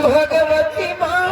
भगवती माँ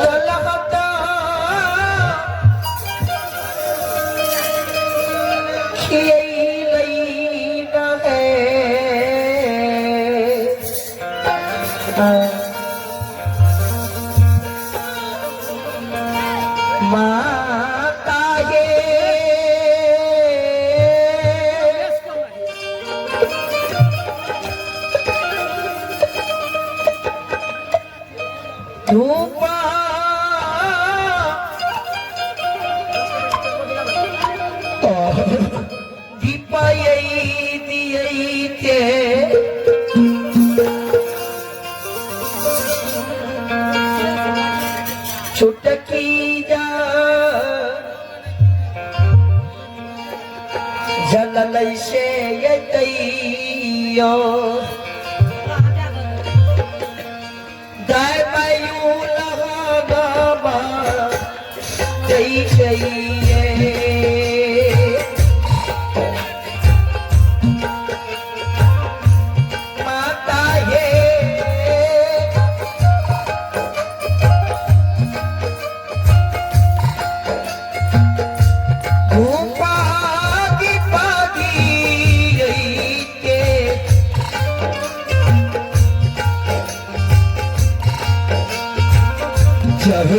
ललहता खियैलै है। माता ये धूपा दीपायै दियै के छुटकी जा जल से यतैयो दाय बायू लगा जय जय माता हे धूपा दीपा के जय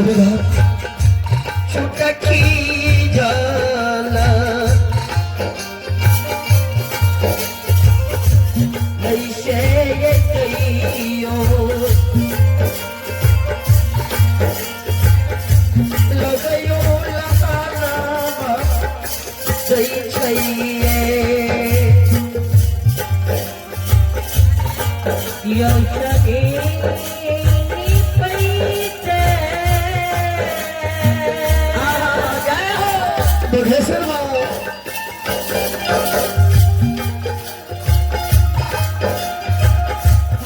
छुटकी जल ऐसे कहियो लगयो लगाना जय छैये जय हो बघेश्वर बाबा।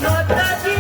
माता जी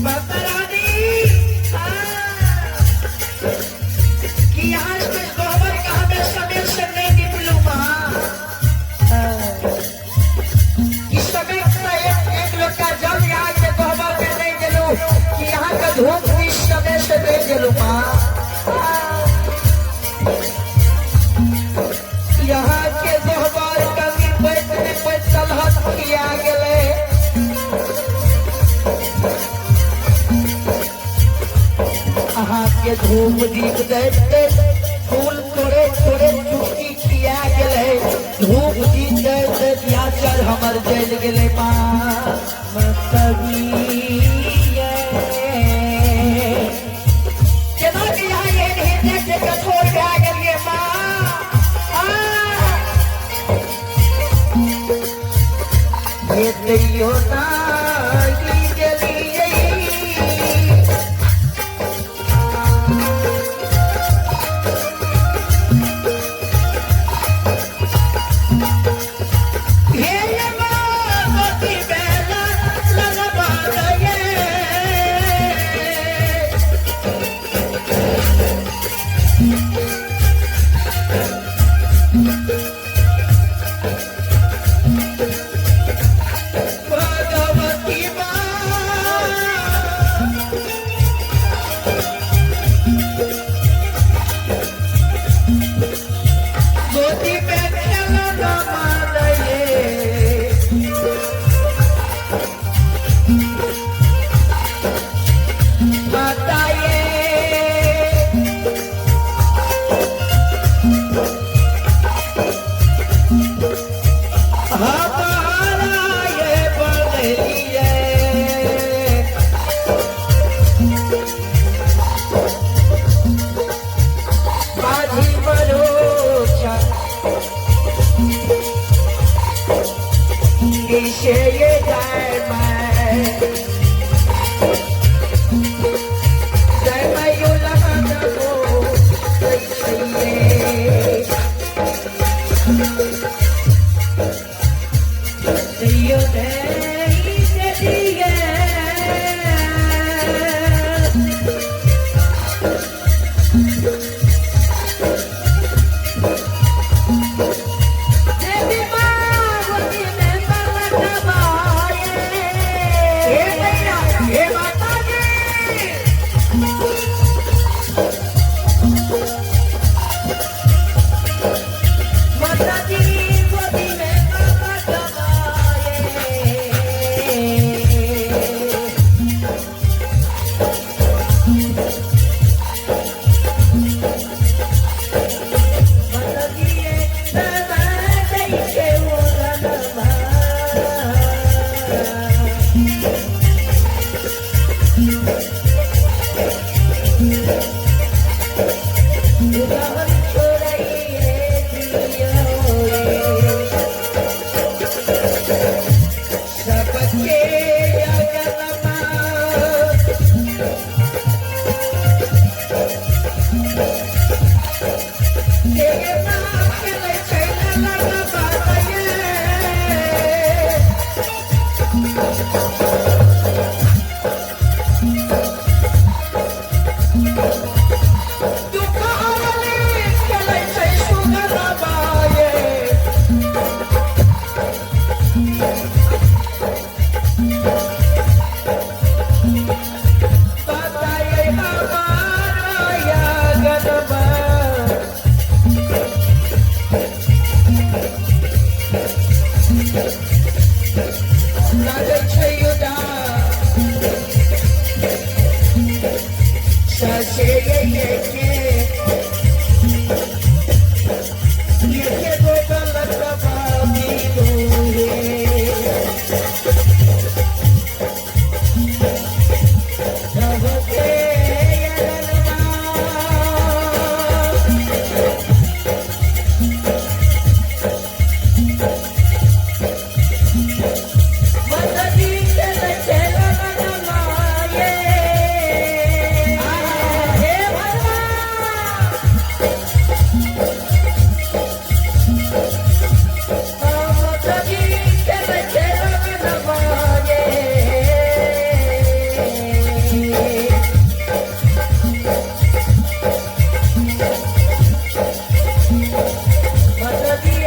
माता रानी, हाँ। कि यहाँ से गोबर का हमें समय से नहीं निकलू माँ। कि समय का एक एक लोटा जल यहाँ के गोबर में नहीं दिलू, कि यहाँ का धूप भी समय से नहीं दिलू माँ। यहाँ के गोबर का निपट निपट तलहट किया गेले। अहाँ के धूप दीप दैत फूल तोड़े तोड़े चुटकी खिया गेले। धूप दीप दैत याचर हमर जल गेले माँ। केना के यहाँ एहन हृदय के कठोर भए गेलियै माँ। हे तैयो नाही गेलियै। हे माँ जय माय जय मायो लगन दै छै दियो दे दिए। देवी माँ गोदी में बालक बाए। हे मैया, हे माताजी। माताजी गोदी में बालक बाए। माताजी दादा दै के ओरनमा। दुल्हन छोड़ाइए दियो रे। सबके अगनमा तेरे नाम के लै छै लगन बाए। दुख हरली चलै छै सुगन बाए। बताए हमारा यागनमा। लागै छै उदास ससे ये के ये के गो गलत बाबी रे। सबके अगनमा। माताजी के चला माये। हे भगवान। माताजी के चला माये। माताजी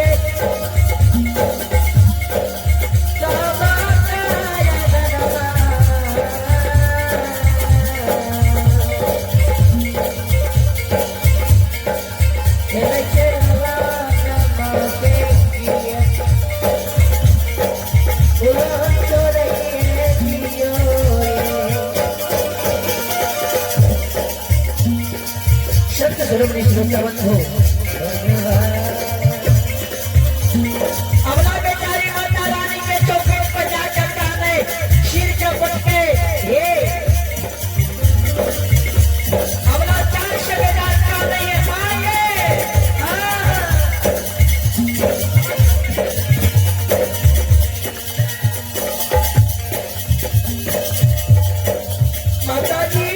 संत शिरोमणी श्रोतावन हो। अमला बेचारी माता रानी के चौखट पर जाकर कहने सिर चौखट पे हे अमला चार से बेजार कहने ये माये। हाँ। माताजी।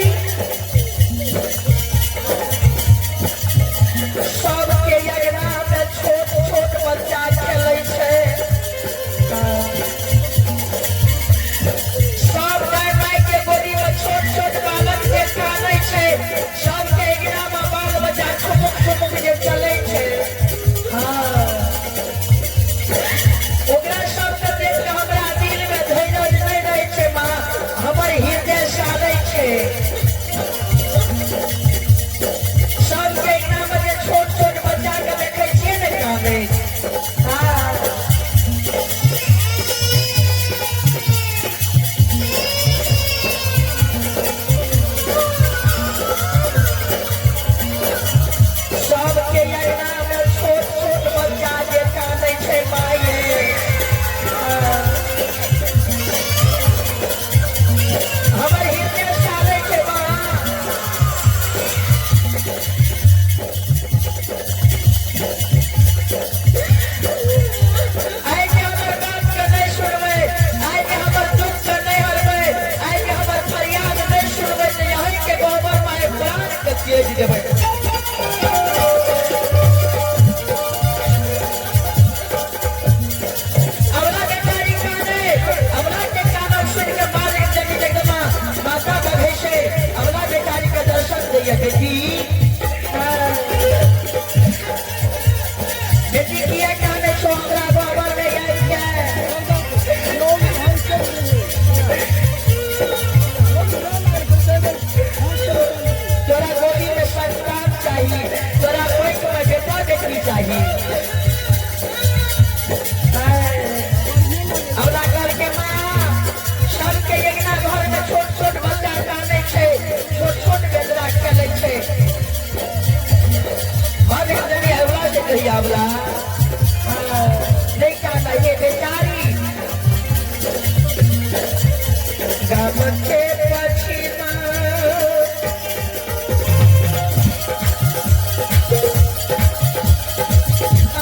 गाम के पछिमा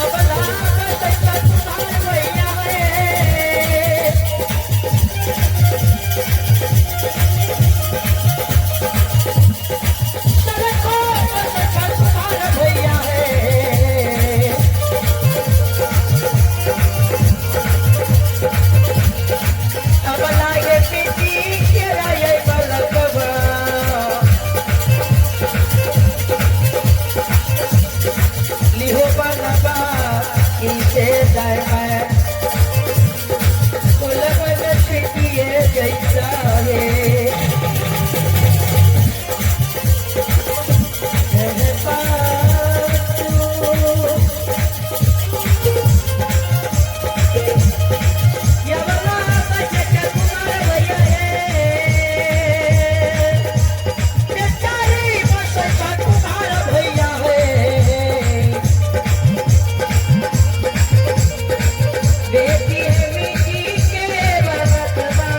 अबला बसै छ कुम्हार भैया हे। सड़को बसै छ कुम्हार भैया हे। अबला ये मिट्टी के ये बलकवा लिहो बनबा इसे जाय मैं कुलवन छिटिए जैसा है यवला बचे के कुमार भैया हे। बेचारी बसै छ कुमार भैया हे। बेटी है मिट्टी के बरकवा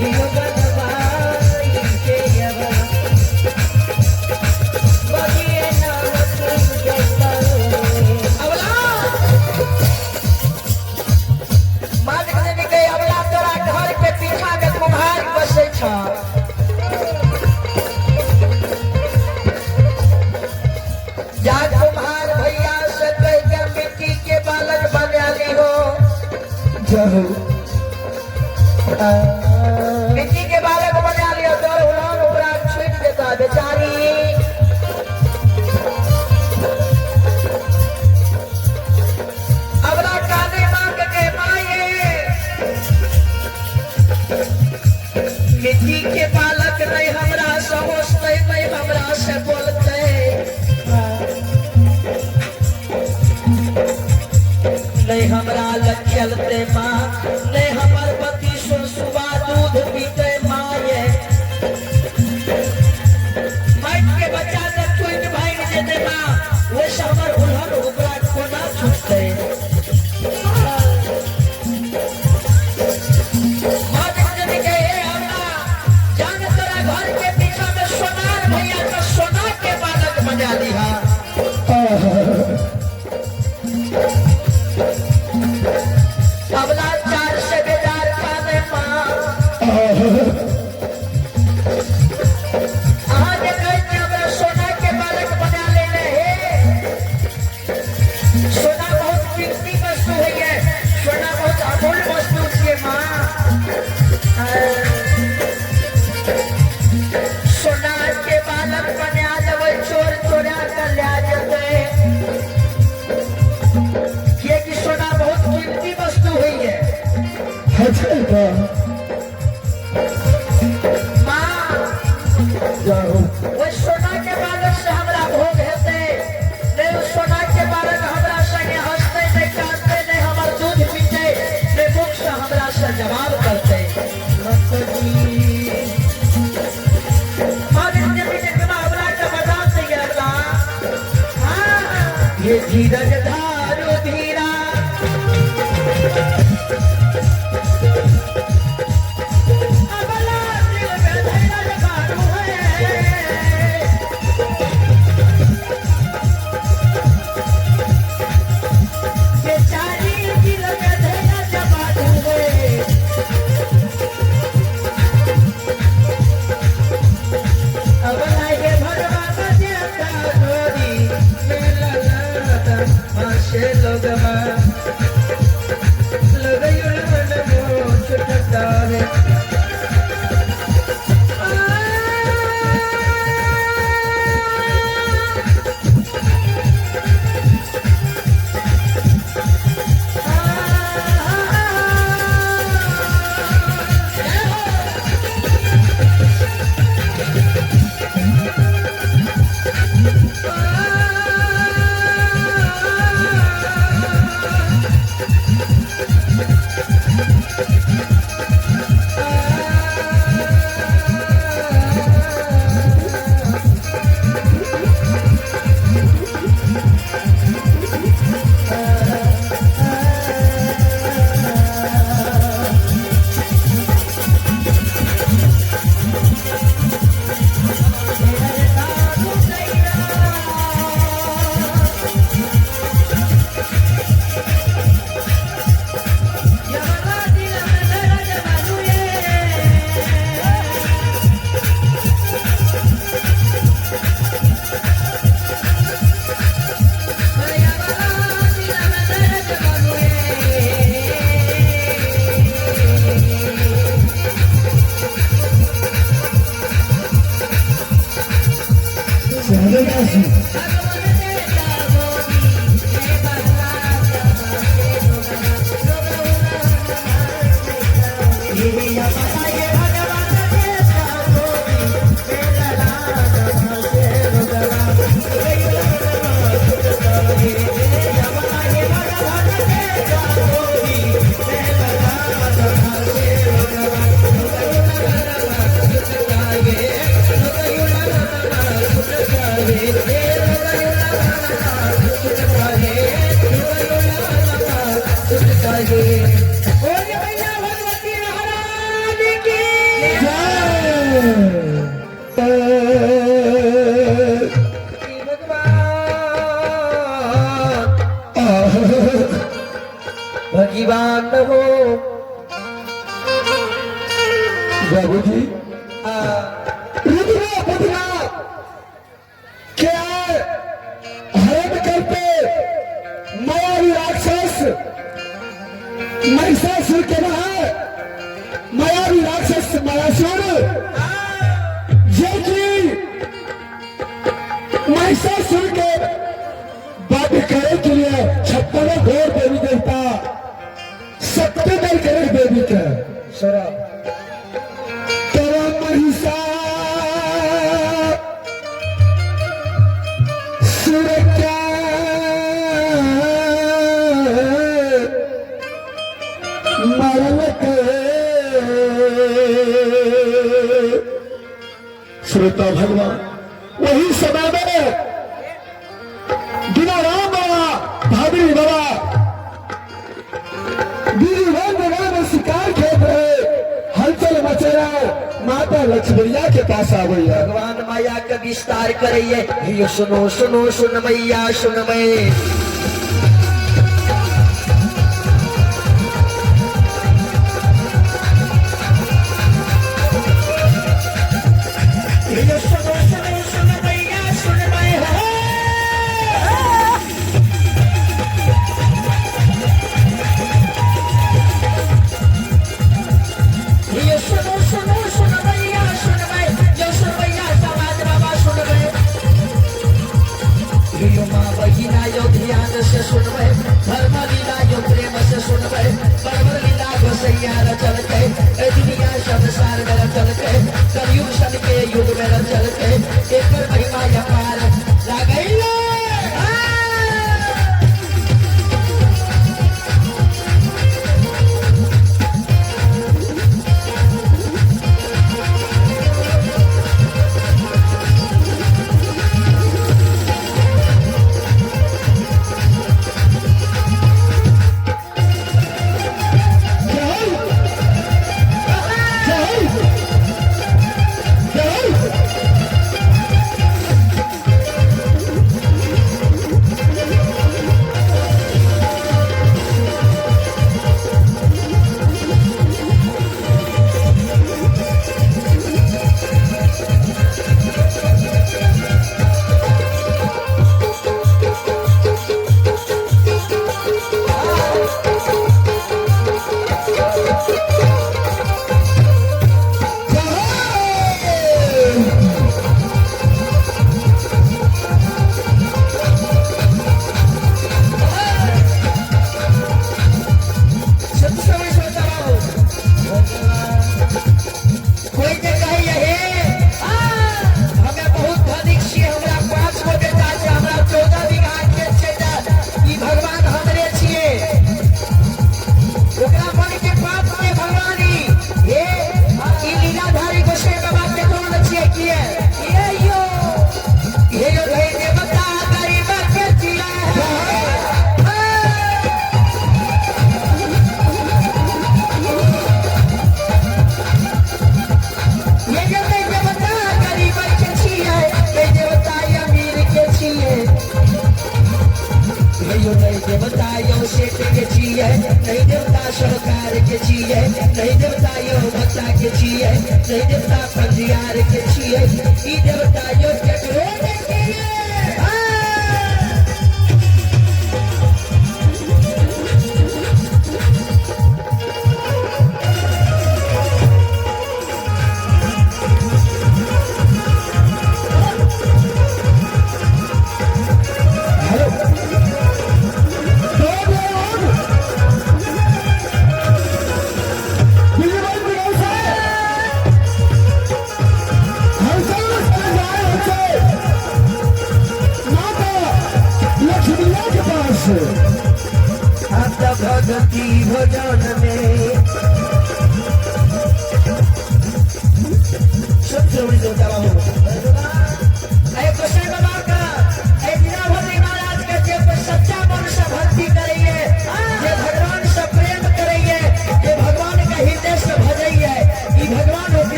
लियो बनवा इनके यवा बगिए नाम तुम जैसा। अबला मालिक ने के अबला तोरा घर के पीछा के कुम्हार बसै छ। जा कुम्हार भैया से कह के मिट्टी के बालक बना ली हो। जय मिट्टी के बालक बना लियो तोर उड़ान उपरा छूट देता बेचारी। अबला काने मांग के माये मिट्टी के बालक नहीं हमरा समझते नहीं हमरा से बोलते नहीं हमरा लग खेलते माँ नहीं हमर पति सुबह दूध पीते माँ ये माइक के बच्चा से छूट भाग जेते माँ वैसे हमर उल्हन ओकरा कोना छूटते। माँ जननी के हे हमरा जान तोरा घर के पीछा में सोनार भैया का सोना के बालक बना लिहा। अबला चार से बेजार खाने माँ अहाँ जे कहै छी हमरा सोना के बालक बना लेने हे। सोना बहुत कीमती वस्तु होइए, सोना बहुत अमूल्य वस्तु छियै माँ। सोना के बालक बना लेबै चोर चोरा के लए जेतै किएकि सोना बहुत कीमती वस्तु होइए। अच्छा माँ जय ओहि सोना के बालक से हमरा भोग हेतै नहि ओ सोना के बालक हमरा संगे हँसतै नहि कानतै नहि हमर दूध पीतै नहि मुख से हमरा से जवाब करतै। मालिक ने भी देखबा हमरा के बता दैया अगला। हाँ, ये धीरज धारो धीरा अबला दिल में धीरज धारू है। बेचारी दिल में धीरज बारू है। अबला ये भगवान देता गोरी मेला लाता मासे लोगमा लगयुल मन मोह छुटता है। आ लगे। बोलिए भैया भगवती महारानी की भगवान भगवान हो बाबूजी रुद्र बुधना क्या हरण करते मायावी राक्षस महिषासुर के बाहर मायावी राक्षस मायासुर जे कि महिषासुर के वध करे के लिए 56 घोर देवी देवता सत्य दल करे देवी के तेरा महिषा सुर क्या मरल के। श्रोता भगवान वही समय में दीनाराम बाबा भादरी बाबा दीदी वन में शिकार खेल रहे, हलचल मचेरा माता लक्ष्मणिया के पास आ गई है। भगवान माया के विस्तार करिए। यो सुनो सुनो सुन मैया सुन मैं। यो सुनो सुनो सुन मैया सुन मैं हो। ये सुनो सुनो सुन मैया सुन मैं, जो सुन मैया समाज बाबा सुन मैं। यो माँ बहिना यो ध्यान से सुनबै, धर्म लीला यो प्रेम से सुनबै, बरबर लीला गोसैया रचल के, ए दुनिया संसार में रचल के, कलयुग सन के युग में रचल के, एकर महिमा अपार लागैले। जय जय जय। सब समय सोचा बाबू कोई के कही हे हमें बहुत धनिक छियै, हमरा 5 गो बेटा छै, हमरा 14 बीघा खेत छै, तऽ ई भगवान हमरे छियै। ओकरा मन के पाप के भगवान ई हे ई लीलाधारी गोसाई बाबा के कौन छियै किए ये यो ये यो भाई देवता गरीब के जिया है। ये जो नहीं देवता गरीब के छियै, ये देवता अमीर के छियै। ये जो नहीं देवता यो सेठ के छियै, नहीं देवता सरकार के छियै, नहीं देवता यो बच्चा के छियै, नहीं देवता पंजियार के छियै, ई देवता यो केकरो नहि छियै। हेलो दो लोग बिजली बिगड़ से हलचल में जाए हलचल माता लक्ष्मणिया के पास। अब तो भगती भजन में सब जोड़ी देवता बाबू ए गोसाई बाबा का ए दीनाभद्री महाराज के जे कोई सच्चा मन से भक्ति करिए, जे भगवान से प्रेम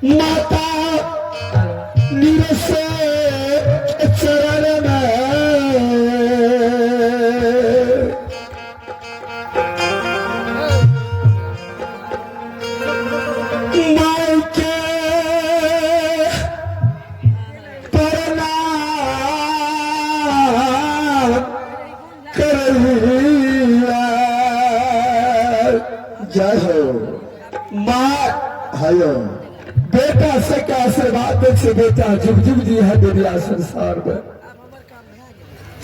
माता निरसे चरण में माई के प्रणाम करैया। जय हो माँ हयो बेटा से के आशीर्वाद दे छे बेटा जुग जुग जी है दुनिया संसार में।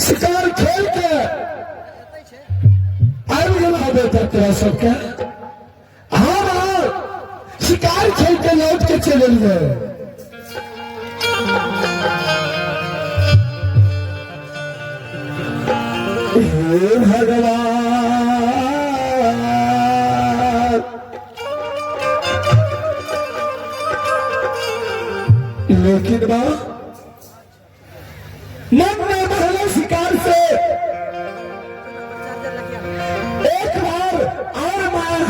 शिकार खेल के आबि गेल बेटा तोरा सबके। हाँ हाँ शिकार खेल के लौट के चले गए। हे भगवान लेकिन बा मन में महले शिकार से एक बार और मां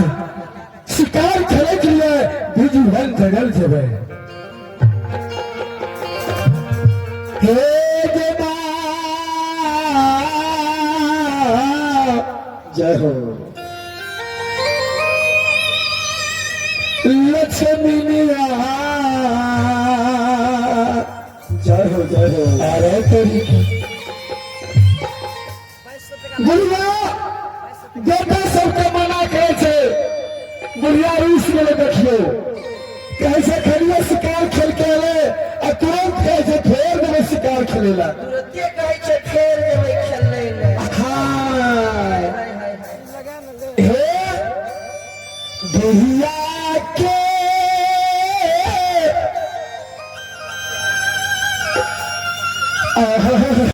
शिकार खेले के लिए बिजू वन जंगल जेबे। हे देवा जय हो लक्ष्मी जय हो जय हो। अरे तेरी बुढ़िया बेटा सबके मना करे छे। बुढ़िया रूस गेलै देखियो कैसे खेलिए शिकार खेल के अले आ तुरंत कहै छै फेर देबै शिकार खेलेला। तुरंते कहै छै फेर देबै खेलै ले। हाँ हे बुढ़िया के आहा।